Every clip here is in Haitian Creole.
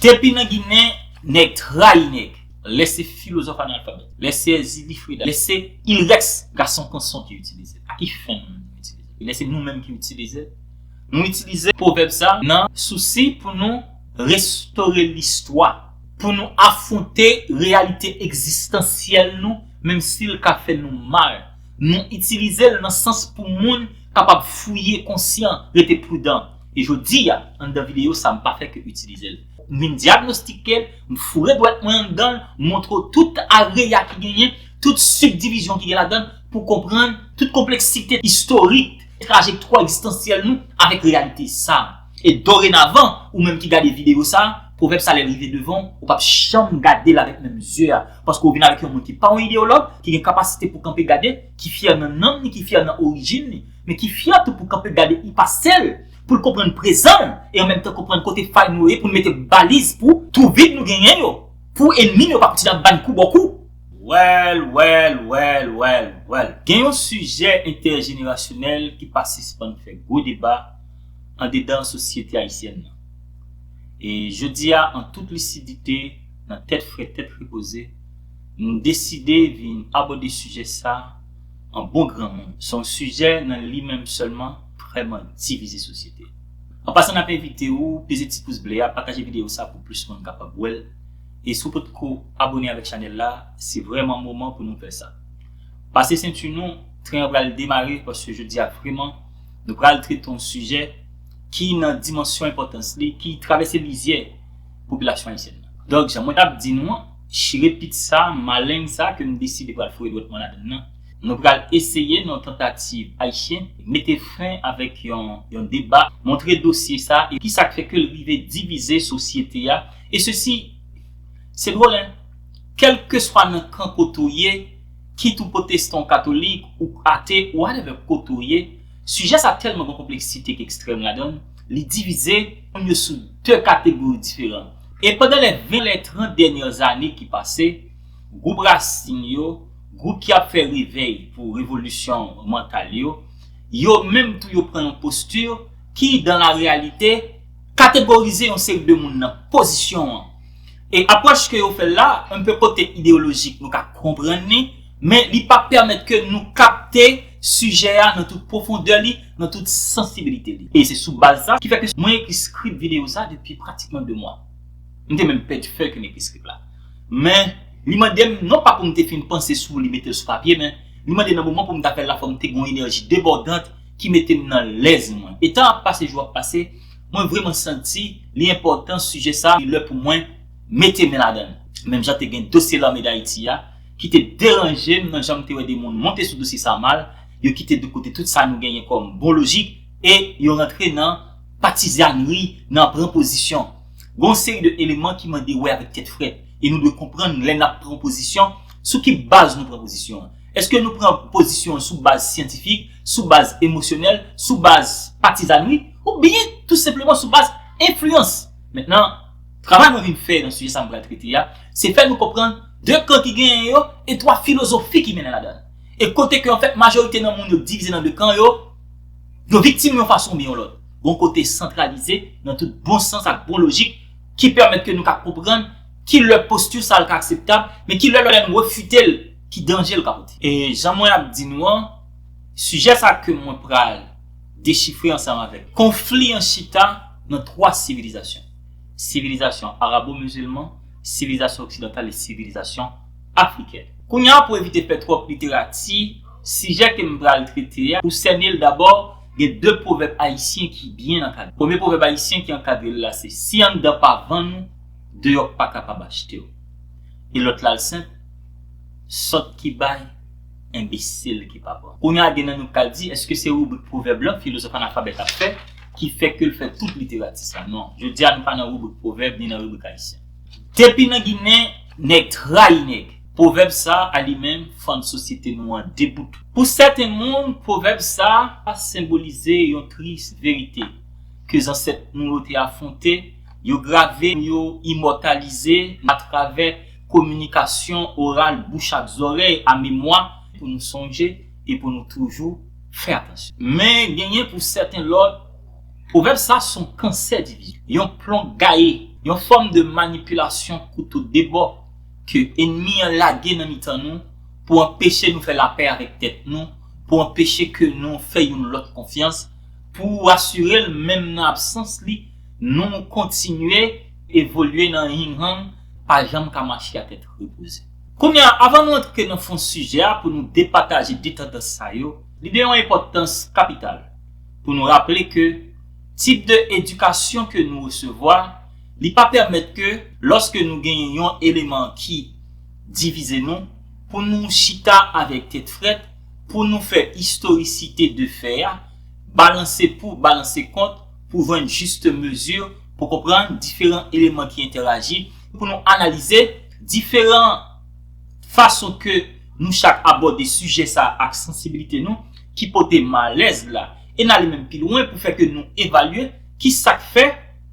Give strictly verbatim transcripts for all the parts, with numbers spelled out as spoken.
Depi nan Ginen, nèg trayi nèg. Lè se filozòf analfabèt, lè se Èzili Freda, lè se Ilrex gason kanson ki itilize l, a ki fen nou menm nou itilize l? Lè se nou menm ki itilize l, nou itilize pwovèb sa nan sousi pou nou restore listwa, pou nou afwonte reyalite egzistansyèl nou, menm si l ka fè nou mal. Nou itilize l nan sans pou moun kapab fouye konsyan, rete pridan. E jodi a, anndan videyo sa, m pa fè ke itilize l. M vin dyagnostik l, m foure dwèt mwen anndan l, m montre w tout areya ki genyen, tout sibdivizyon ki gen ladan l, pou konprann tout konpleksite istorik, trajektwa egzistansyèl nou avèk reyalite sa. E dorenavan, ou menm ki gade videyo sa, pwovèb sa lè l rive devan w, ou p ap janm gade l avèk menm zye a, paske w vin avèk yon moun ki pa yon ideyològ, ki gen kapasite pou kanpe gade, ki fyè nan nanm li, ki fyè nan orijin li, men ki fyè tou pou kanpe gade i pase l, pou l konprann prezan l, e an menm tan konprann kote fay nou ye, pou n mete baliz pou twou vid nou genyen yo, pou ènmi nou yo pa kontinye ap ba n kou bò kou. Well, well, well, well, well. Gen yon sijè entèjenerasyonèl ki pa sispann fè gwo deba andedan sosyete ayisyèn nan. E jodi a, an tout lisidite, nan tèt frèt, tèt repoze, m deside vin abòde sijè sa an bon granmoun. Se yon sijè nan li menm sèlman vrèman divize sosyete. An pasan, n ap envite w peze ti pous ble a, pataje videyo sa pou plis moun kapab wè l. E si w potko abòne avèk chanèl la, se vrèman moman pou nou fè sa. Pase senti nou, tren an pral demare, paske jodi a vrèman, nou pral trete yon sijè ki nan dimansyon enpòtans li, ki travèse lizyè popilasyon ayisyèn nan. Donk, jan mwen t ap di nou an, chire pit sa, maleng sa ke m deside pral foure dwèt mwen ladan l nan, nou pral eseye nan yon tantativ ayisyen mete fen avèk yon, yon deba, montre dosye sa e kisa k fè ke l rive divize sosyete a. E sesi, se dwòl, en, kèlkeswa nan kan kote w ye, kit ou pwotestan, katolik, ou ate, ou whatever kote w ye, sijè sa tèlman gen konpleksite k ekstrèm ladan l, li divize moun yo sou de kategori diferan. E pandan lè ven, lè trant dènyè zane ki pase, gwoup rasin yo, gwoup ki ap fè revèy pou revolisyon mantal yo, yo menm tou yo pran yon posti ki, dan la reyalite, kategorize yon seri de moun nan pozisyon an. E apwòch ke yo fè l la, yon pe kote ideyolojik, nou ka konprann li, men li pa pèmèt ke nou kapte sijè a nan tout pwofondè li, nan tout sansibilite li. E se sou baz sa ki fè ke mwen ekri skrip videyo sa depi pratikman de mwa. M te menm pèdi fèy ke m ekri skrip la. Men, li mande m, non pa pou m te fin panse sou li, mete l sou papye, men li mande nan moman pou m ta fè l la, fò m te gen yon enèji debòdant ki mete m nan lèz mwen. E tan ap pase, jou ap pase, mwen vrèman santi li enpòtan sijè sa, li lè pou mwen mete men ladan l. Menm jan te gen dosye Lame Dayiti a, ki te deranje m nan jan m te wè de moun monte sou dosye sa mal, yo kite de kote tout sa nou genyen kòm bon lojik, e yo rantre nan patizannri, nan pran pozisyon. Gen yon seri de eleman ki mande wè avèk tèt frèt, e nou dwe konprann lè n ap pran pozisyon, sou ki baz nou pran pozisyon an. Èske nou pran pozisyon an sou baz syantifik, sou baz emosyonèl, sou baz patizannri, oubyen tou senpleman sou baz enfliyans? Mentnan, travay mwen vin fè nan sijè sa m pral trete a, se fè nou konprann de kan ki genyen yo e twa filozofi ki mennen ladan l. E kote ke, anfèt, majorite nan moun yo divize nan de kan yo, yo viktim yon fason oubyen yon lòt. Gon kote santralize nan tout bon sans ak bon lojik ki pèmèt ke nou ka konprann ki lè posti sa l ka akseptab, men ki lè lè n refite l, ki danje l ka pote. E jan mwen ap di nou an, sijè sa ke mwen pral dechifre ansanm avèk konfli an chita nan twa sivilizasyon. Sivilizasyon arabo-mizilman, sivilizasyon oksidantal e sivilizasyon afrikèn. Kounye a, pou evite fè twòp literati, sijè ke m pral trete a, pou sène l dabò, gen de pwovèb ayisyen ki byen ankadre. Premye pwovèb ayisyen ki ankadre l la, se, si anndan pa vann ou, deyò pa kapab achte w. E lòt la, l senp, sòt ki bay, enbesil ki pa pran. Kounye a, gen nan nou k al di, èske se ribrik pwovèb lan, filozòf analfabèt ap fè, ki fè ke l fè tout literati sa? Non. Jodi a, nou pa nan ribrik pwovèb, ni nan ribrik ayisyen. Depi nan Ginen, nèg trayi nèg. Pwovèb sa a li menm fann sosyete nou an debout. Pou sèten moun, pwovèb sa a senbolize yon tris verite ke zansèt nou yo te afwonte, yo grave, yo imòtalize atravè kominikasyon oral, bouch ak zòrèy, a memwa, pou nou sonje e pou nou toujou fè atansyon. Men genyen pou sèten lòt, pwovèb sa se yon kansè divizyon, yon plon gaye Yon fòm de manipilasyon kouto de bò ke ènmi an lage nan mitan nou pou anpeche nou fè lapè avèk tèt nou, pou anpeche ke nou fè youn lòt konfyans, pou asire l menm nan absans li, nou kontinye evolye nan ying-yang, pa janm ka mache a tèt repoze. Kounye a, avan nou antre nan fon sijè a pou nou depataje de tandans sa yo, li de yon enpòtans kapital pou nou raple ke tip de edikasyon ke nou resevwa, li pa pèmèt ke lòske nou genyen yon eleman ki divize nou, pou nou chita avèk tèt frèt, pou nou fè istorisite de fè a, balanse pou, balanse kont, pou jwenn jis mezi, pou konprann diferan eleman ki entèraji, pou nou analize diferan fason ke nou chak abòde sijè sa ak sansibilite nou ki pote malèz la, e n ale menm pi lwen pou fè ke nou evalye ki sa k fè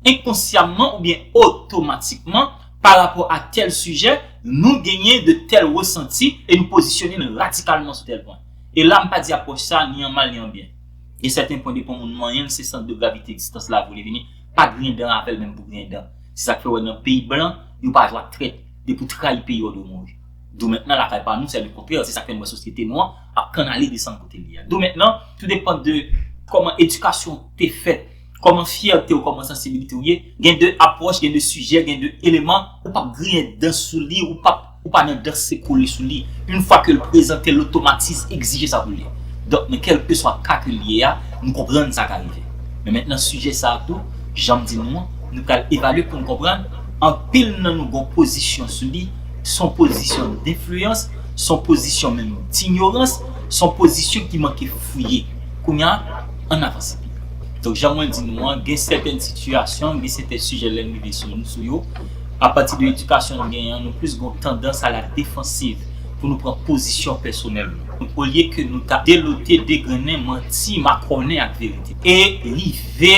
enkonsyamman oubyen otomatikman pa rapò a tèl sijè, nou genyen de tèl resanti e nou pozisyone n radikalman sou tèl pwen. E la, m pa di apwòch sa ni an mal ni an byen. Gen sèten pwen depi yon moun manyen l, se sant de gravite egzistans la vole vini, pa griyen dan avè l menm pou griyen dan. Se sa k fè w wè nan peyi blan, yo pa jwe ak trèt, depi w trayi peyi w, w dwe mouri. Dou mentnan lakay pa nou, se le kontrè, se sa k fè n wè sosyete nou an ap kannale desann kote l ye a. Dou mentnan, tou depann de kòman edikasyon w te fèt, kòman fyète w, kòman sansibilite w ye, gen de apwòch, gen de sijè, gen de eleman, ou p ap griyen dan sou li, ou p ap, ou pa nan danse kole sou li. Yon fwa ke l prezante, l otomatis egzije sa pou li. Donk, nan kèlkeswa ka ke l ye a, nou konprann sa ka rive. Men mentnan, sijè sa a tou, jan m di nou an, nou pral evalye pou n konprann, anpil nan nou gon pozisyon sou li, se yon pozisyon denfliyans, se yon pozisyon menm dinyorans, se yon pozisyon ki manke fouye. Kounye a, ann avanse pi. Donk, jan mwen di nou an, gen sèten sitiyasyon, gen sèten sijè lè n rive sou, sou yo, apati de edikasyon nou genyen an, nou plis gon tandans a la defansiv pou nou pran pozisyon pèsonèl nou. Olye ke nou ta delote, degrennen, manti, makònen ak verite. E rive,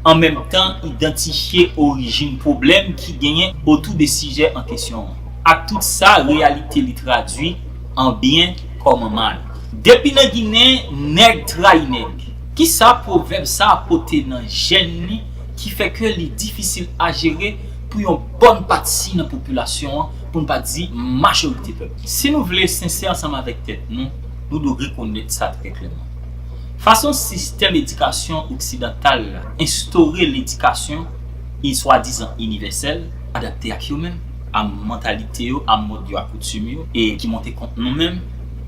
an menm tan, idantifye orijin pwoblèm ki genyen otou de sijè an kesyon an. Ak tout sa, reyalite li tradui an byen kòm an mal. Depi nan Ginen, nèg trayi nèg. Kisa pwovèb sa a pote nan jèn li ki fè ke li difisil a jere pou yon bòn pati nan popilasyon an, pou n pa di majorite pèp? Si nou vle sensè ansanm avèk tèt nou, nou dwe rekonèt sa trè klèman. Fason sistèm edikasyon oksidantal la enstore ledikasyon, i swadizan inivèsèl, adapte ak yo menm, a mantalite yo, a mòd yo, a koutim yo, e ki monte kont nou menm,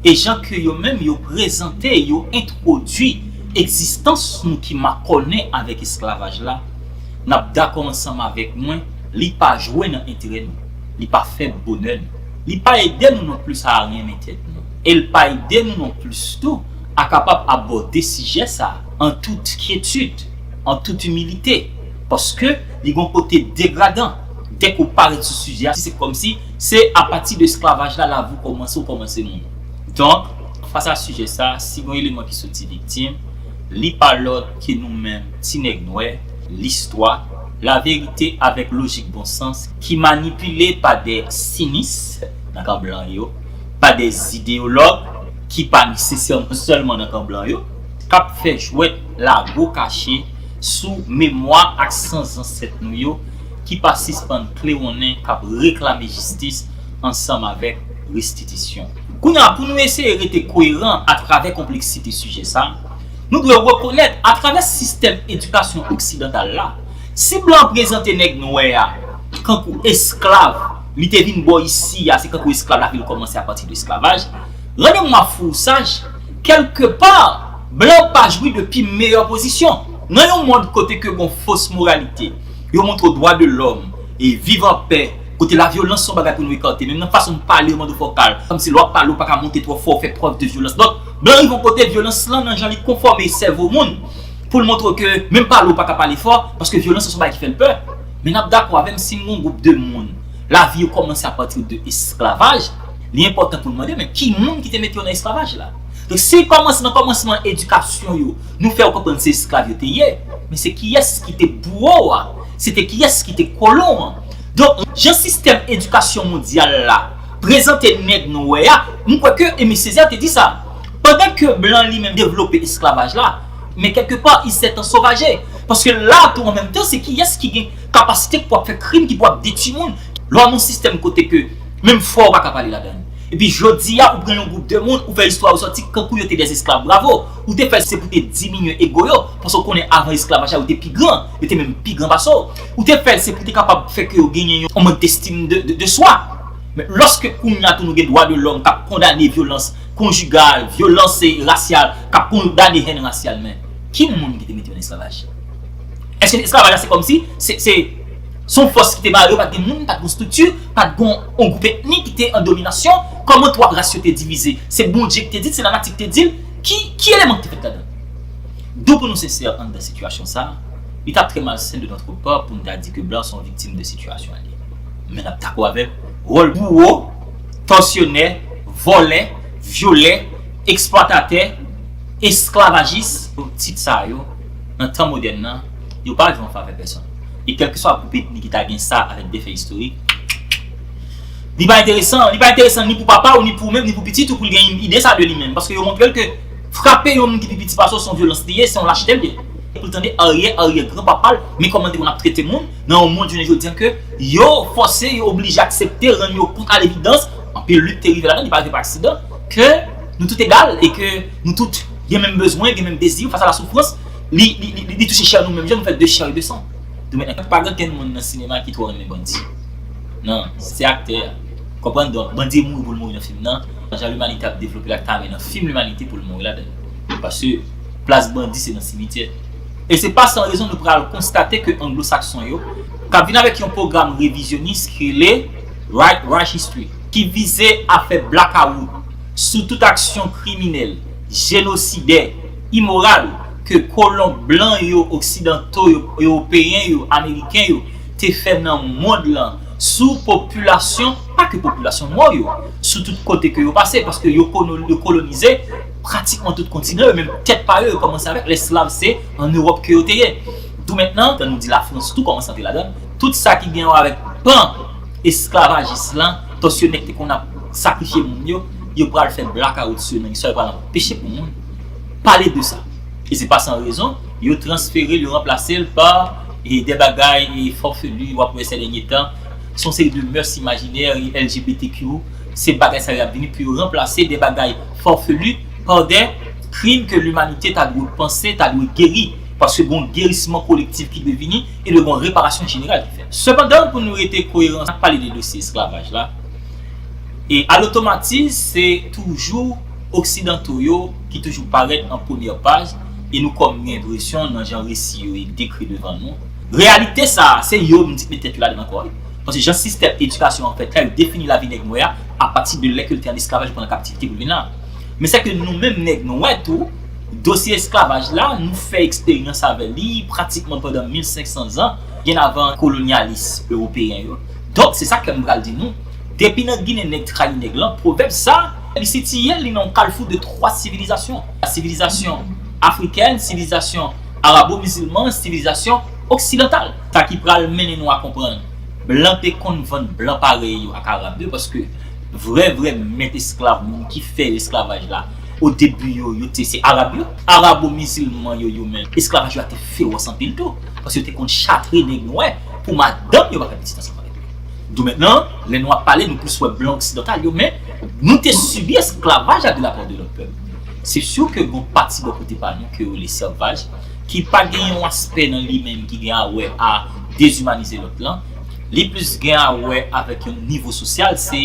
e jan ke yo menm yo prezante, yo entwodui egzistans nou ki makònen avèk esklavaj la, n ap dakò ansanm avèk mwen, li pa jwe nan enterè nou, li pa fè bonè nou, li pa ede nou nonplis a renmen tèt nou, e l pa ede nou nonplis tou a kapab abòde sijè sa a an tout kyetid, an tout imilite, paske li gon kote degradan. Dèk ou parèt sou sijè a, se kòmsi se apati de esklavaj la lavi w kòmanse, ou kòmanse mouri. Donk, fas a sijè sa, si gon eleman ki soti viktim, li pa lòt ke nou menm, ti nèg nwè, listwa, laverite avèk lojik bon sans ki manipile pa de sinis nan kan blan yo, pa de ideyològ ki pa nesesèman sèlman nan kan blan yo, k ap fè jwèt lago kache sou memwa ak san zansèt nou yo ki pa sispann klewonnen, k ap reklame jistis ansanm avèk restitisyon. Kounye a, pou nou eseye rete koyeran atravè konpleksite sijè sa, nou dwe rekonèt, atravè sistèm edikasyon oksidantal la, si blan an prezante nèg nwè a kankou esklav, li te vin bò isi a, se kankou esklav, lavi l kòmanse apati de esklavaj, randevou m ap fè w saj, kèlkepa, blan pa jwi de pi meyè pozisyon. Nan yon mond kote ke gon fos moralite, yo montre w dwa de lòm e viv an pè, kote lavyolans se yon bagay pou nou ekate, menm nan fason n pale, yo mande w fè w kalm, kòmsi lè w ap pale, ou pa ka monte twò fò, fè prèv de vyolans. Donk, blan rive yon kote, vyolans lan nan jan li konfòme sèvo moun, pou l montre w ke menm pale, ou pa ka pale fò, paske vyolans lan se yon bagay ki fè l pè. Men n ap dakò avè m si n gon gwoup de moun, lavi yo kòmanse apati de esklavaj, li enpòtan pou n mande, men ki moun ki te mete yo nan esklavaj la? Donk, si kòmanse nan kòmansman edikasyon yo, nou fè yo konprann se esklav yo te ye, men se kiyès ki te bouwo a? Se te kiyès ki te kolon an? Donk, jan sistèm edikasyon mondyal la prezante nèg nwè a, m kwè ke Aimé Césaire te di sa. Pandan ke blan li menm devlope esklavaj la, men kèlkepa, il s'est ensauvagé. Paske la tou an menm tan, se kiyès ki gen kapasite pou ap fè krim, ki pou ap detwi moun. Lè w nan yon sistèm kote ke menm frè w pa ka pale ladan l. Epi jodi a, ou pran yon gwoup de moun, ou fè istwa yo sòti kankou yo te dèz esklav. Bravo! Ou te fè l se pou te diminye ego yo, paske w konnen avan esklavaj la, yo te pi gran, yo te menm pi gran pase w. Ou te fè l se pou te kapab fè ke yo genyen yon, yon mank destim de, de, de swa. Men lòske kounye a tou nou gen dwa de lòm k ap kondane vyolans konjigal, vyolans rasyal, k ap kondane hèn rasyal, men ki moun ki te mete yo nan esklavaj? Èske esklavaj la se kòmsi se, se, se yon fòs ki te bare yo, pa t gen moun, pa t gen estrikti, pa t gen yon gwoup etnik ki te an dominasyon? Kòman twa ras yo te divize? Se Bondye ki te di l, se lanati ki te di l? Ki, ki eleman ki te fèt ladan l? D'où pou nou sensè anndan sitiyasyon sa a, li t ap trè malsen de notre part pou n ta di ke blan se yon viktim de sitiyasyon an li ye. Men n ap dakò avè l, wòl bouro, tòsyonè, vòlè, vyolè, eksplwatatè, esklavajis, tit sa yo, nan tan modèn nan, yo pa jwe an favè pèsonn. E kèlkeswa gwoup etnik ki ta gen sa avèk de fè istorik, li pa enteresan, li pa enteresan ni pou papa ou, ni pou ou menm, ni pou pitit ou, pou l gen ide sa de li menm. Paske yo montre l ke frape yon moun ki pi piti pase w, se yon vyolans li ye, se yon lachte l ye. Pou l tande aryè, aryè granpapa l, men kòman te konn ap trete moun nan yon mond jounen jodi an ke yo fòse, yo oblije aksepte, rann yo kont a levidans, anpil lit te rive ladan, li pa rive pa aksidan, ke nou tout egal e ke nou tout gen menm bezwen, gen menm dezi fas a la soufrans, li, li, li, li touche chè nou menm jan, nou fèt de chè e de san. Donk, pa gen okenn moun nan sinema ki twò renmen bandi. Non, se aktè a. Konprann? Donk, bandi mouri pou l mouri nan fim nan. Jan limanite ap devlope la, ta renmen nan fim limanite pou l mouri ladan l. Paske plas bandi se nan simityè. E se pa san rezon nou pral konstate ke anglo-sakson yo, k ap vin avèk yon pwogram revizyonis ki rele Rewrite History, ki vize a fè blakawout sou tout aksyon kriminèl, jenosidè, imoral ke kolon blan yo, oksidanto yo, ewopeyen yo, ameriken yo te fè nan mond lan sou popilasyon, pa ke popilasyon nwa yo, sou tout kote ke yo pase, paske yo kono-, yo kolonize pratikman tout kontinan yo, menm tèt pa yo, yo kòmanse avèk lesklav, se an Ewòp ke yo te ye. Tou mentnan, tan nou di Lafrans tou kòmanse antre ladan l, tout sa ki gen wè avèk pan esklavajis lan, tòsyonè ki te konn ap sakrifye moun yo, yo pral fè blakawout sou yo nan istwa, yo pral anpeche pou moun pale de sa. E se pa san rezon, yo transfere l, yo ranplase l pa, e, de bagay, e, farfelu, w ap wè sè dènye tan, se yon seri de mœurs imaginaires, e, L G B T Q, se bagay sa yo ap vini pou yo ranplase de bagay farfelu pa de krim ke limanite ta dwe panse, ta dwe geri, paske gon gerisman kolektif ki dwe vini e dwe gon reparasyon jeneral ki fèt. Sepandan, pou nou rete koyeran, n ap pale de dosye esklavaj la, e alotomatis, se toujou oksidanto yo ki toujou parèt an premyè paj, e nou kòm gen enpresyon nan jan resi yo dekri devan nou. Reyalite sa a, se yo, m di k met tèt yo ladan l ankò, wi. Paske jan sistèm edikasyon an fèt la, yo defini lavi nèg nwè a apati de lè ke l te an esklavaj, pandan kaptivite pou l vin la. Men sèke nou menm nèg nwè tou, dosye esklavaj la, nou fè eksperyans avè li pratikman pandan mil senk san zan, byen avan kolonyalis ewopeyen yo. Donk, se sa ke m pral di nou. Depi nan Ginen nèg trayi nèg lan, pwovèb sa, li sitiye li nan yon kalfou de twa sivilizasyon. Sivilizasyon afrikèn, sivilizasyon arabo-mizilman, sivilizasyon oksidantal. Sa ki pral mennen nou a konprann blan te konn vann blan parèy yo ak arab yo, paske vrè, vrè mèt esklav, moun ki fè esklavaj la, o debi yo, yo te se arab yo, arabo-mizilman yo, yo menm, esklavaj yo a te fewòs anpil tou, paske yo te konn chatre nèg nwè pou madanm yo pa fè pitit ansanm avèk yo. Dou mentnan, lè nou ap pale, nou plis wè blan oksidantal yo, men nou te sibi esklavaj la de la part de lòt pèp. Se si ke gon pati bò kote pa nou ke yo rele sèvaj, ki pa gen yon aspè nan li menm ki gen a wè a dezimanize lòt lan. Li plis gen a wè avèk yon nivo sosyal, se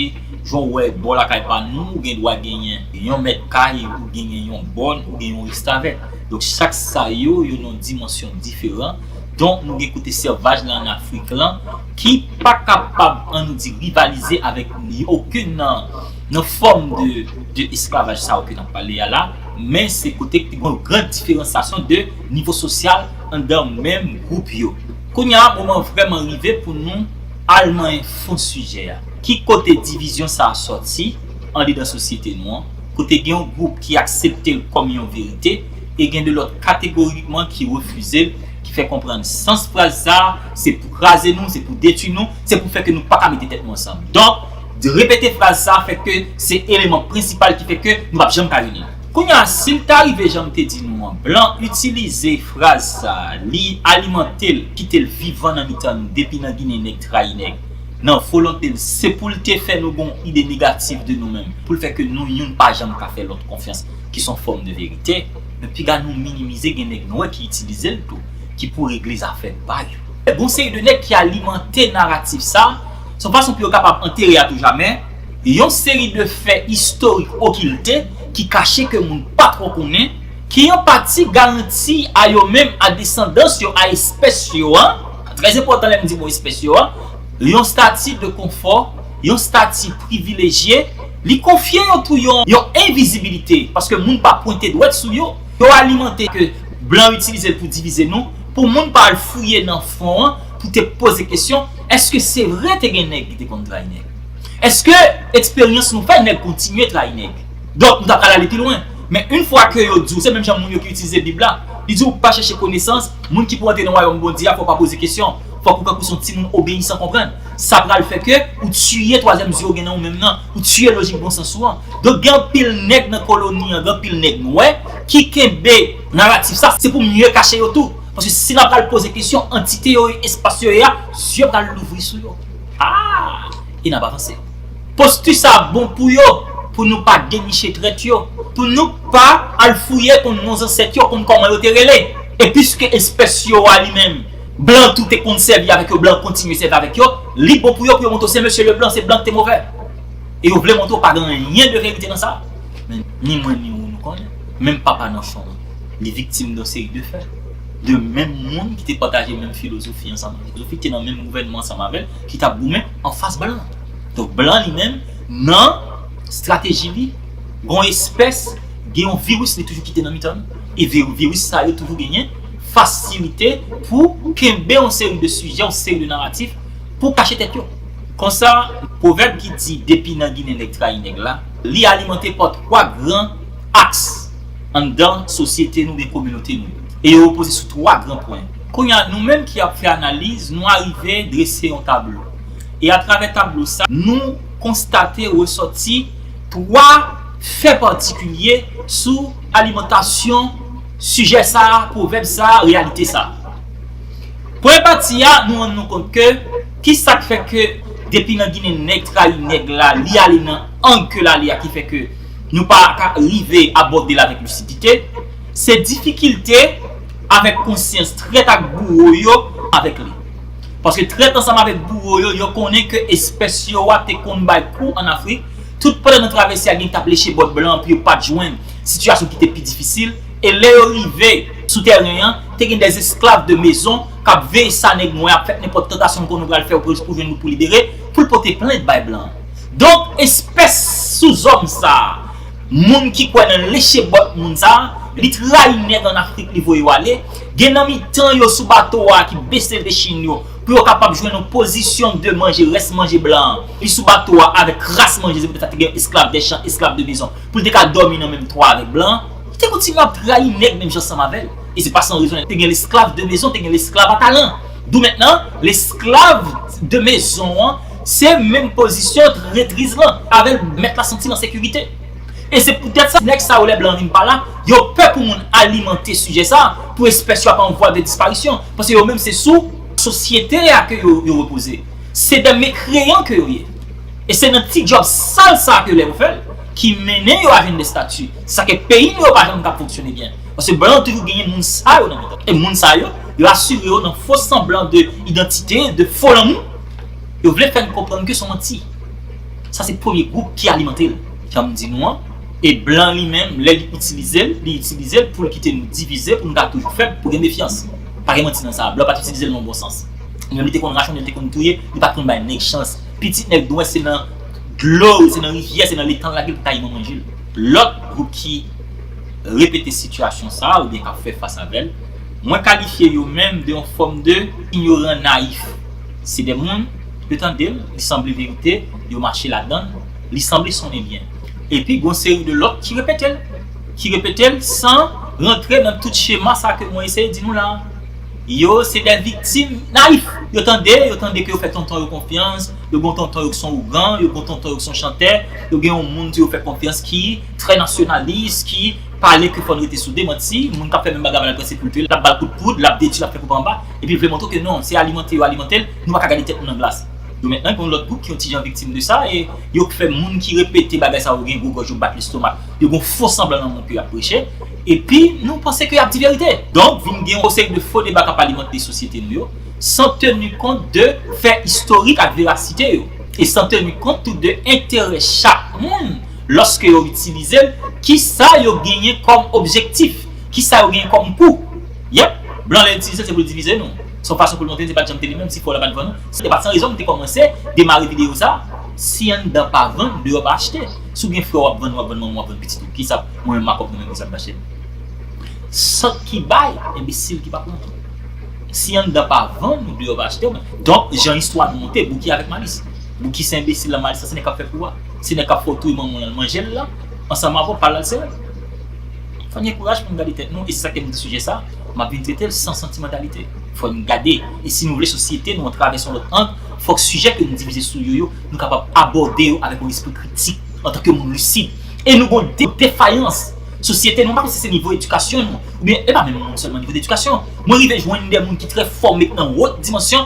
jan w wè bò lakay pa nou, ou gen dwa genyen yon mèt kay, ou genyen yon bòn, ou gen yon restavèk. Donk, chak sa yo, yo nan yon dimansyon diferan. Donk, nou gen kote sèvaj la ann Afrik lan, ki pa kapab, ann nou di, rivalize avèk okenn nan, nan fòm de, de esklavaj sa yo ke n ap pale a la, men se kote ki gen yon gran diferansyasyon de nivo sosyal anndan menm gwoup yo. Kounye a, moman vrèman rive pou nou al nan fon sijè a. Ki kote divizyon sa a sòti andedan sosyete nou an? Kote gen yon gwoup ki aksepte l kòm yon verite, e gen de lòt kategorikman ki refize l, ki fè konprann sans fraz sa a, se pou kraze nou, se pou detwi nou, se pou fè ke nou pa ka mete tèt nou ansanm. Donk, repete fraz sa a fè ke se eleman prensipal ki fè ke nou p ap janm ka ini. Kounye a, si l ta rive jan m te di nou an, blan itilize fraz sa a, li alimante l, kite l vivan nan mitan nou depi nan Ginen nèg trayi nèg, nan volonte l, se pou l te fè nou gon ide negatif de nou menm, pou l fè ke nou youn pa janm ka fè lòt konfyans, ki s on fòm de verite, men piga nou minimize gen nèg nwè ki itilize l tou, ki pou regle zafè pa yo. Gon seri de nèg ki alimante naratif sa, s on fason pou yo kapab antere a tou jamè yon seri de fè istorik okilte ki kache ke moun pa twò konnen, ki an pati garanti a yo menm, a desandans yo, a espès yo an, trè enpòtan lè m di mo espès yo an, yon stati de konfò, yon stati privilejye, li konfye yo tou yon, yon envizibilite, paske moun pa pwente dwèt sou yo. Yo alimante ke blan itilize l pou divize nou, pou moun pa al fouye nan fon an, pou te poze kesyon, èske se vre te gen nèg ki te konn trayi nèg? Èske eksperyans nou fè nèg kontinye trayi nèg? Donk, nou ta pral ale pi lwen. Men yon fwa ke yo di w, se menm jan moun yo ki itilize Bib la, li di w pa chèche konesans, moun ki pou antre nan wayòm Bondye a, fò w pa poze kesyon. Fòk ou kankou s on timoun obeyisan, konprann. Sa pral fè ke ou tiye twazyèm zye w gen nan ou menm nan, ou tiye lojik bon sans ou an. Donk, gen anpil nèg nan koloni an, gen anpil nèg nwè ki kenbe naratif sa, se pou mye kache yo tou. Paske si n ap pral poze kesyon, antite yo ye, espas yo ye a, zye pral louvri sou yo. Ah! E n ap avanse. Posti sa bon pou yo, pou nou pa deniche trèt yo, pou nou pa al fouye konn non zansèt yo, konn kòman yo te rele. E piske espès yo a li menm, blan tou te konn sèvi avèk yo, blan kontinye sèvi avèk yo, li bon pou yo pou yo montre w se mesye Leblan, se blan ki te movè. E yo vle montre w pa gen anyen de verite nan sa. Men ni mwen ni ou nou konnen, menm papa Nanchon an, li viktim de yon seri de fè. De menm moun ki te pataje menm filozofi ansanm avè l, filozofi ki te nan menm gouvènman ansanm avè l, ki t ap goumen anfas blan. Donk, blan li menm, nan estrateji li, gon espès, gen yon viris li toujou kite nan mitan nou. E vi-, viris sa yo toujou genyen fasilite pou kenbe yon seri de sijè, yon seri de naratif pou kache tèt yo. Konsa, pwovèb ki di depi nan Ginen nèg trayi nèg la, li alimante pa twa gran aks anndan sosyete nou oubyen kominote nou yo. E yo repoze sou twa gran pwen. Kounye a, nou menm ki ap fè analiz, nou arive drese yon tablo. E atravè tablo sa, nou konstate, resòti twa fè patikilye sou alimantasyon sijè sa a, pwovèb sa a, reyalite sa a. Premye pati a, nou rann nou kont ke, ki sa k fè ke depi nan Ginen nèg trayi nèg la, li ale nan ang ke l ale a, ki fè ke nou pa ka rive abòde l avèk lisidite, se difikilte avèk konsyans trèt ak bouwo yo avèk li. Paske trèt ansanm avèk bouwo yo, yo konnen ke espès yo a te konn bay kou ann Afrik, tout pandan nan travèse a gen t ap leche bòt blan an pou yo pa t jwenn sitiyasyon ki te pi difisil, e lè yo rive sou tèren an, te gen des esclaves de maison k ap veye sa nèg nwè ap fèt nenpòt tantasyon l konnen w pral fè pou, pou jwenn nou pou libere, pou l pote plent bay blan an. Donk, espès souzòm sa a, moun ki kwè nan leche bòt moun sa a, li trayi nèg ann Afrik, li voye yo ale, gen nan mitan yo sou bato a ki bese lechin yo, pou yo kapab jwenn yon pozisyon de manje, rès manje blan an. Li sou bato a avèk kras manje, se poutèt sa te gen esclaves des champs, esclaves de maison, pou l te ka dòmi nan menm twa avèk blan an. Li te kontinye ap trayi nèg menm jan ansanm avè l. E se pa san rezon, te gen lesklav de mezon, te gen lesklav a talan. D'où maintenant, lesklav de mezon an, se menm pozisyon trètriz lan, avè l mèt la santi l an sekirite. E se poutèt sa, nèg sa yo, lè blan vin pa la, yo pè pou moun alimante sijè sa, pou espès yo ap an vwa de disparisyon. Paske yo menm se sou sosyete a ke yo, yo repoze. Se de mekreyan ke yo ye. E se nan ti djòb sal sa ke lè yo fè l, ki mennen yo a jwenn de stati. Sa ke peyi nou yo pa janm ka fonksyone byen. Paske blan yo toujou genyen moun sa yo nan mitan. E moun sa yo, yo asire yo nan fo sanblan de idantite, de fo lanmou. Yo vle fè n konprann ke se yon manti. Sa se premye gwoup ki alimante l. Jan m di nou an, e blan li menm, lè li itilize l, li itilize l pou l kite nou divize, pou nou ta toujou fèb, pou gen mefyans. Pa gen manti nan sa, blan pa t itilize l nan bon sans. Li menm li te konn rachonnen, li te konn touye, li pa t konn bay nèg chans. Pitit nèg dwèt se nan dlo, se nan rivyè, se nan letan l lage l pou ta manman manje l. Lòt gwoup ki repete sitiyasyon sa a oubyen k ap fè fas avè l, mwen kalifye yo menm de yon fòm de inyoran nayif. Se de moun, yo tande l, li sanble verite, yo mache ladan l, li sanble sonnen byen. Epi, gen yon seri de lòt ki repete l, ki repete l san rantre nan tout chema sa ke mwen eseye di nou la a. Yo se de viktim nayif. Yo tande, yo tande ke yo fè tonton yo konfyans, yo gen tonton yo ki se yon ougan, yo gen tonton yo ki se yon chantè, yo gen yon moun tou yo fè konfyans ki trè nasyonalis, ki pale ke fò n rete soude, manti, moun k ap fè menm bagay la l al pran sepilti, l ap ba l kout poud, l ap detwi, l ap fè koupe anba, epi l vle montre ke non, se alimante yo alimante l, nou pa ka gade tèt nou nan glas. Yo mentnan gen yon lòt gwoup ki yon ti jan viktim de sa, e yo k fè moun ki repete bagay sa yo gen gwo gòj, yo bat lestomak, yo gen yon fo sanblan nan mond ke y ap preche, epi nou panse ke y ap di verite. Donk, vin gen yon seri de fo deba k ap alimante sosyete nou yo, san teni kont de fè istorik ak verasite yo, e san teni kont tou de enterè chak moun lòske yo itilize l, kisa yo genyen kòm objektif, kisa yo genyen kòm kou. Yep, blan lè itilize l, se pou l divize nou. Se yon fason pou l montre n se pa t janm te li menm, si fò la pa t van nou. Se pa t san rezon m te kòmanse demare videyo sa. Si anndan pa vann, deyò pa achte. Si w gen frè w ap vann, w ap vann manman w, w ap vann pitit ou, kisa mwen menm m a kòb mwen menm kisa m t achte? Sant ki bay, enbesil ki pa pran. Si anndan pa vann, deyò pa achte. Donk, jan istwa nou monte, Bouki avèk Malis. Bouki se enbesil la, Malis la se nèg k ap fè kou a. Se nèg k ap fè w touye manman w lan, l manje l la, ansanm avè w, pa l al sere l. Fò n gen kouraj pou n gade tèt nou, e se sa k fè m di sijè sa, m ap vin trete l san santimantalite. Fò n gade, e si nou vle sosyete nou an travèse yon lòt ang, fòk sijè ke nou divize sou yo yo, nou kapab abòde yo avèk yon lespri kritik, antanke moun lisid. E nou gon de defayans. Sosyete nou, m pa konnen si se nivo edikasyon nou, oubyen e pa menm moun sèlman nivo dedikasyon. Mwen rive jwenn de moun ki trè fòme nan wot dimansyon,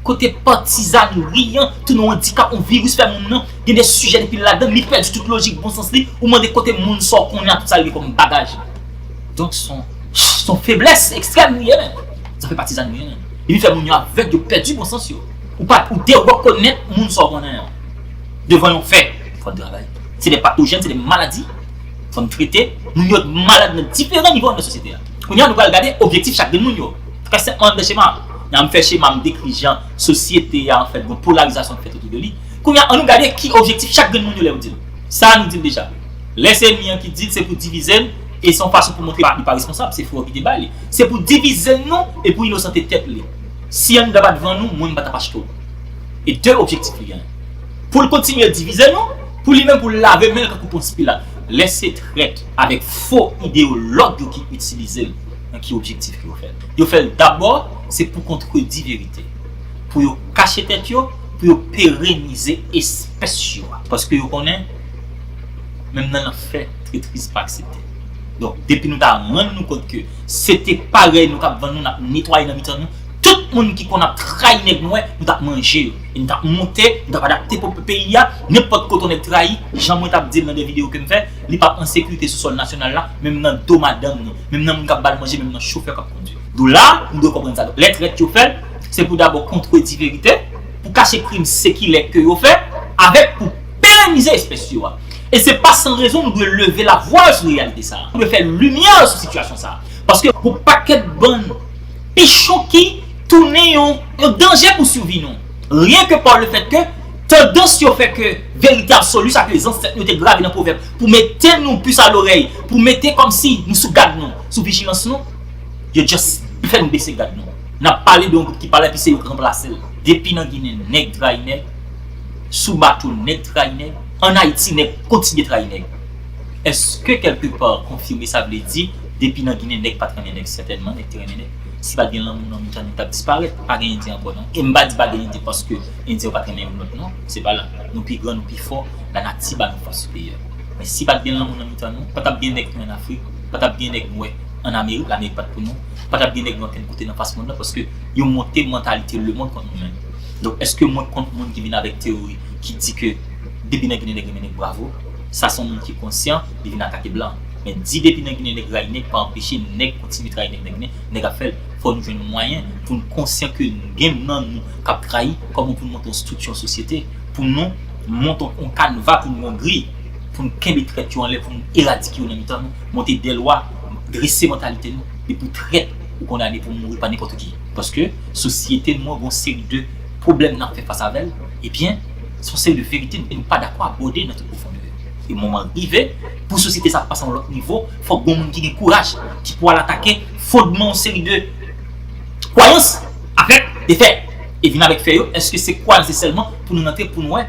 kote patizanri an tounen yon andikap, yon viris fè moun nan gen de sijè depi l ladan l, li pèdi tout lojik bon sans li. Ou mande kote moun sa w konnen a tout sa l gen kòm bagaj. Donk se yon, se yon feblès ekstrèm li ye menm. Zafè patizanri an menm. Li vin fè moun yo avèg, yo pèdi bon sans yo. Ou pa, ou derekonèt moun sa w konnen an. Devan yon fè, fò n travay. Se de patojèn, se de maladi. Fò n trete. Moun yo malad nan diferan nivo nan sosyete a. Kounye a, nou pral gade objektif chak grenn moun yo. Trè senpman, anndan chema a. Lè m fè chema, m dekri jan sosyete a, anfèt, gon polarizasyon k fèt otou de li. Kounye a, ann nou gade ki objektif chak grenn moun yo lè yo di l. Sa a, nou di l deja. Lè se ènmi an ki di l, se pou divize n, e se yon fason pou montre li pa responsab, se frè w ki te ba li. Se pou divize n non, e pou inosante tèt li. Si anndan pa t van nou, mwen, m pa t ap achte w. E de objektif li genyen. Pou l kontinye divize nou, pou li menm pou l lave men l kankou Pons Pilat. Lè se trèt avèk fo ideyològ yo ki itilize l, nan ki objektif ke yo fè l? Yo fè l dabò, se pou kontredi verite. Pou yo kache tèt yo, pou yo perenize espès yo a. Paske yo konnen, menm nan lanfè, tretriz pa aksepte. Donk, depi nou ta rann nou kont ke se te parèy nou k ap vann nou, n ap netwaye nan mitan nou, tout moun ki konn ap trayi nèg nwè, nou t ap manje yo. E nou t ap monte, nou t ap adapte pou peyi a, nenpòt kote yon nèg trayi, jan mwen t ap di l nan de videyo ke m fè, li p ap an sekirite sou sòl nasyonal la, menm nan do madanm ni, menm nan moun k ap ba l manje, menm nan chofè k ap kondui. Donk la, nou dwe konprann sa. Donk, lè trèt yo fè l, se pou dabò kontredi verite, pou kache krim sekilè ke yo fè, avèk pou perenize espès yo a. E se pa san rezon nou dwe leve lavwa sou reyalite sa a. Nou dwe fè limyè sou sitiyasyon sa a. Paske gon pakèt bann pichon ki tounen yon, yon danje pou sivi nou. Ryen ke pa lefèt ke tandans yo fè ke verite absoli, sa ke zansèt nou te grave nan pwovèb, pou mete nou pis a lorèy, pou mete kòmsi nou sou gad nou, sou vijilans nou, yo just fè nou bese gad nou. N ap pale de yon gwoup ki pa la, epi se yo k ranplase l. Depi nan Ginen, nèg trayi nèg. Sou bato, nèg trayi nèg. Ann Ayiti, nèg kontinye trayi nèg. Èske kèlkepa konfime sa vle di, depi nan Ginen, nèg pa t renmen nèg? Sètènman, nèg te renmen nèg. Si pa t gen lanmou nan mitan nou, n t ap disparèt. Pa gen Endyen ankò, non. E m pa di pa gen Endyen paske Endyen yo pa t renmen youn lòt, non. Se pa la. Nou pi gran, nou pi fò, lanati ba nou fòs siperyè. Men si pa t gen lanmou nan mitan nou, pa t ap gen nèg nwè ann Afrik, pa t ap gen nèg nwè ann Amerik, Lamerik pa t pou nou, pa t ap gen nèg nwè okenn kote nan fas mond lan, paske yo monte mantalite lemonn kont nou menm. Donk, èske mwen kont moun ki vin avèk teyori ki di ke depi nan Ginen nèg renmen nèg, bravo? Sa se yon moun ki konsyan, li vin atake blan. Men di depi nan Ginen nèg rayi nèg pa anpeche nèg kontinye trayi nèg nan Ginen, nèg ap fè l. Fò nou jwenn mwayen pou n konsyan ke gen nan nou k ap trayi, kòman pou n monte yon estrikti, yon sosyete, pou nou monte yon kanva, pou nou yon gri, pou n kenbe trèt yo anlè, pou n eradike yo nan mitan nou, monte dèlwa, drese mantalite nou, e pou trèt ou kondane pou mouri pa nenpòt ki. Paske sosyete nou an gon seri de pwoblèm n ap fè fas avè l, ebyen, se yon seri de verite nou pa dakò abòde nan tout pwofondè yo. E moman rive, pou sosyete sa pase yon lòt nivo, fòk gon moun ki gen kouraj, ki pou al atake fondman yon seri de kwayans avèk de fè. E vin avèk fè yo, èske se kwayans se sèlman pou nou rantre, pou nou wè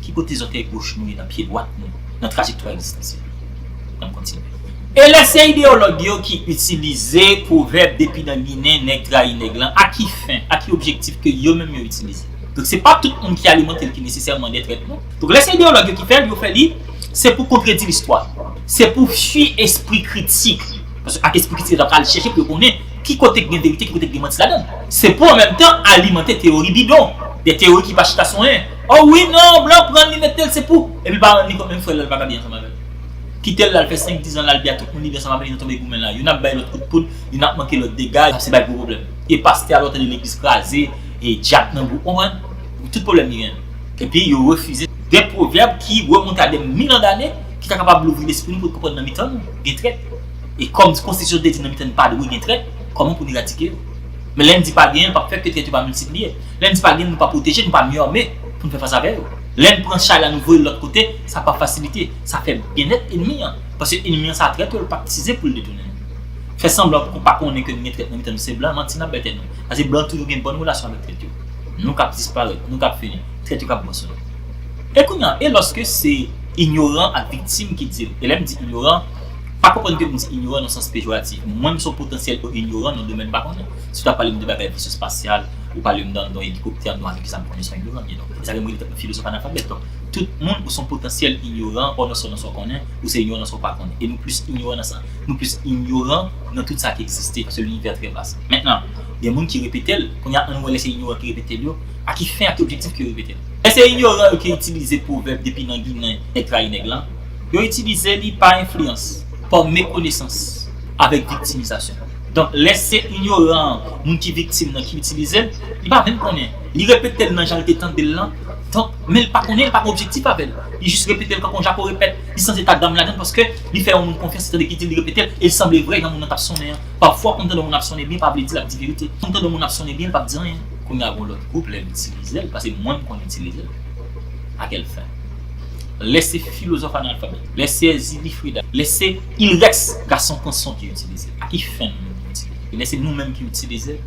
ki kote zòtèy goch nou ye nan pye dwat nou, nan trajektwa egzistansyèl? Ann kontinye. E lè se ideyològ yo ki itilize pwovèb depi nan ginen nèg trayi nèg lan, a ki fen, a ki objektif ke yo menm yo itilize? Donk se pa tout moun ki alimante l ki nesesèman de trèt non. Donk lè se ideyològ yo ki fè l, yo fè li, se pou kontredi listwa. Se pou fwi espri kritik. Paske ak espri kritik yo ta pral chèche pou yo konnen ki kote k gen verite, ki kote k gen manti ladan l. Se pou an menm tan alimante teyori bidon, de teyori ki pa chita sou anyen. O wi non, blan pran l li mete l se pou. Epi l pa rann li kont menm frè l la l pa ka byen ansanm avè l. Kite l la l fè senk diz an la l byen tout moun li byen ansanm avè l li nan tonbe goumen la. Youn ap bay lòt kout poud, youn ap manke lòt dega, se bay gwo pwoblèm. E pastè a lè w tande legliz kraze, e djab nan bou, konprann? Tout pwoblèm li genyen. Epi yo refize de pwovèb ki remonte a de mil an dane, ki ta kapab louvri lespri nou pou n konprann nan mitan nou gen trèt. E kòm konstitisyon te di nan mitan nou pa dwe gen trèt, kòman pou n eradike yo? Men lè n di pa genyen, l p ap fè ke trèt yo pa miltipliye. Lè n di pa genyen, nou pa pwoteje, nou pa mye ame pou n fè fas avè yo. Lè n pran chay la, nou voye l lòt kote, sa p ap fasilite. Sa fè byennèt ènmi an. Paske ènmi an sa trèt yo, l p ap tize pou l detounen nou. Fè sanblan pou pa konnen ke n gen trèt nan mitan nou, se blan, manti n ap bay tèt nou. Paske blan toujou gen bòn relasyon avèk trèt yo. Nou k ap disparèt, nou k ap fini, trèt yo k ap bon sou nou. E kounye a, e lòske se inyoran ak viktim ki di l? E lè m di inyoran, pa konprann ke m di inyoran nan sans pejoratif. Mwen, m se yon potansyèl inyoran nan domèn m pa konnen. Si w ta pale m de bagay veso espasyal, ou pale m nan, nan elikoptè, m nan ki sa m konnen, se yon inyoran m ye. Donk, se sa ke m rele tèt mwen filozòf analfabèt. Donk, tout moun ou se yon potansyèl inyoran, ou nan sa, nan sa w konnen, ou se inyoran nan sa w pa konnen. E nou plis inyoran nan sa. Nou plis inyoran nan tout sa ki egziste, paske linivè trè vas. Mentnan, gen moun ki repete l, kounye a, ann wè lè se inyoran ki repete l yo, a ki fen, a ki objektif ke yo repete l. Lè se inyoran yo ki itilize pwovèb depi nan ginen nèg trayi nèg lan, yo itilize li pa enfliyans, pa mekonesans, avèk viktimizasyon. Donk, lè se inyoran an, moun ki viktim nan ki itilize l, li pa menm konnen. Li repete l nan jan l te tande l lan. Donk, men l pa konnen, l pa gen objektif avè l. Li jis repete l kankou yon jako repèt. Li sanse ta dam ladan l paske li fè yon moun konfyans, li tande ki di l, li repete l, e l sanble vre jan moun nan t ap sonnen an. Pafwa, konn tande yon moun ap sonnen byen, pa vle di l ap di verite. Konn tande yon moun ap sonnen byen, l p ap di anyen. Kounye a, gen yon lòt gwoup, lè l itilize l, paske mwen, m konn itilize l. A quelle fin? Lè se filozòf analfabèt, lè se Zili Freda, lè se Ilrex gason kanson ki itilize l, a ki fen nou itilize l? Lè se nou menm ki itilize l,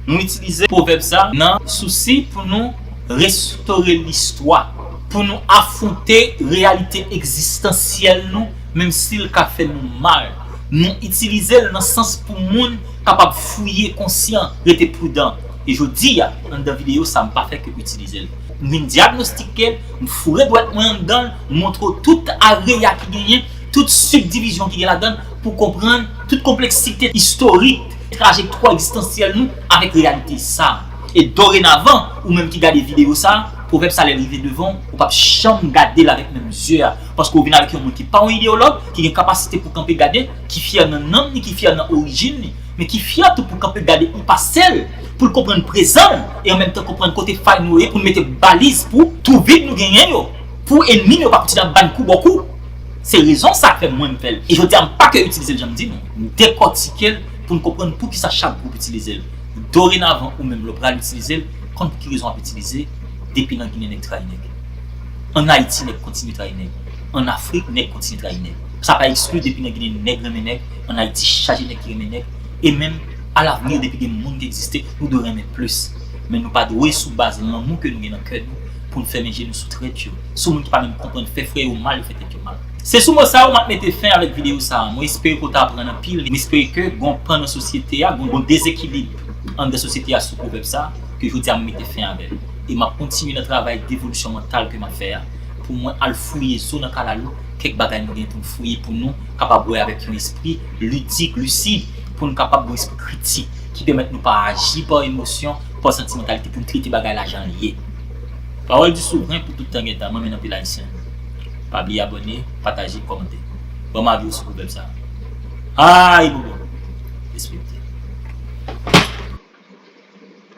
nou itilize pwovèb sa nan sousi pou nou restore listwa, pou nou afwonte reyalite egzistansyèl nou, menm si l ka fè nou mal. Nou itilize l nan sans pou moun kapab fouye konsyan, rete pridan. E jodi a, anndan videyo sa, m pa fè ke itilize l. M vin dyagnostike l, m foure dwèt mwen anndan l, m montre w tout areya ki genyen, tout sibdivizyon ki gen ladan l, pou konprann tout konpleksite istorik, trajektwa egzistansyèl nou avèk reyalite sa. E dorenavan, ou menm ki gade videyo sa, pwovèb sa lè l rive devan w, ou p ap janm gade l avèk menm zye a. Paske w vin avèk yon moun ki pa yon ideyològ, ki gen kapasite pou kanpe gade, ki fyè nan nanm li, ki fyè nan orijin li, men ki fyè tou pou kanpe gade yon pase l, pou l konprann prezan l, e an menm tan konprann kote fay nou ye, pou n mete baliz pou twou vid nou genyen yo, pou ènmi nou yo pa kontinye ap ba n kou bò kou. Se rezon sa k fè mwen m fè l. E jodi a, m pa ke itilize l jan m di nou. M dekòtike l pou n konprann poukisa chak gwoup itilize l. Dorenavan, ou menm, lè w pral itilize l, konn pou ki rezon w ap itilize, depi nan Ginen nèg trayi nèg. Ann Ayiti, nèg kontinye trayi nèg. Ann Afrik, nèg kontinye trayi nèg. Sa pa ekskli depi nan Ginen nèg renmen nèg, ann Ayiti chaje nèg ki renmen nèg. E menm alavni, depi gen moun ki egziste, nou dwe renmen plis. Men nou pa dwe sou baz lanmou ke nou gen nan kè nou pou n fèmen je nou sou trèt yo, sou moun ki pa menm konprann, fè frè yo mal, yo fè tèt yo mal. Se sou mo sa yo m ap mete fen avèk videyo sa a. Mwen espere ke w te aprann anpil. Mwen espere ke gon pan nan sosyete a, gon, gon dezekilib anndan sosyete a sou pwovèb sa a, ke jodi a m mete fen avè l. E m ap kontinye nan travay devolisyon mantal ke m ap fè a, pou mwen al fouye zo nan kalalou, kèk bagay nou gen pou n fouye pou nou kapab wè avèk yon espri lidik, lisid, pou n kapab gon espri kritik, ki pèmèt nou pa aji pa emosyon, pa santimantalite, pou n trete bagay la jan l ye. Pawòl di Souvren pou tout tan gen tan, mwen menm anpil Ayisyen. Pa bliye abòne, pataje, kòmante. Ban m avi w sou pwovèb sa a. Ay, bobo! Respè.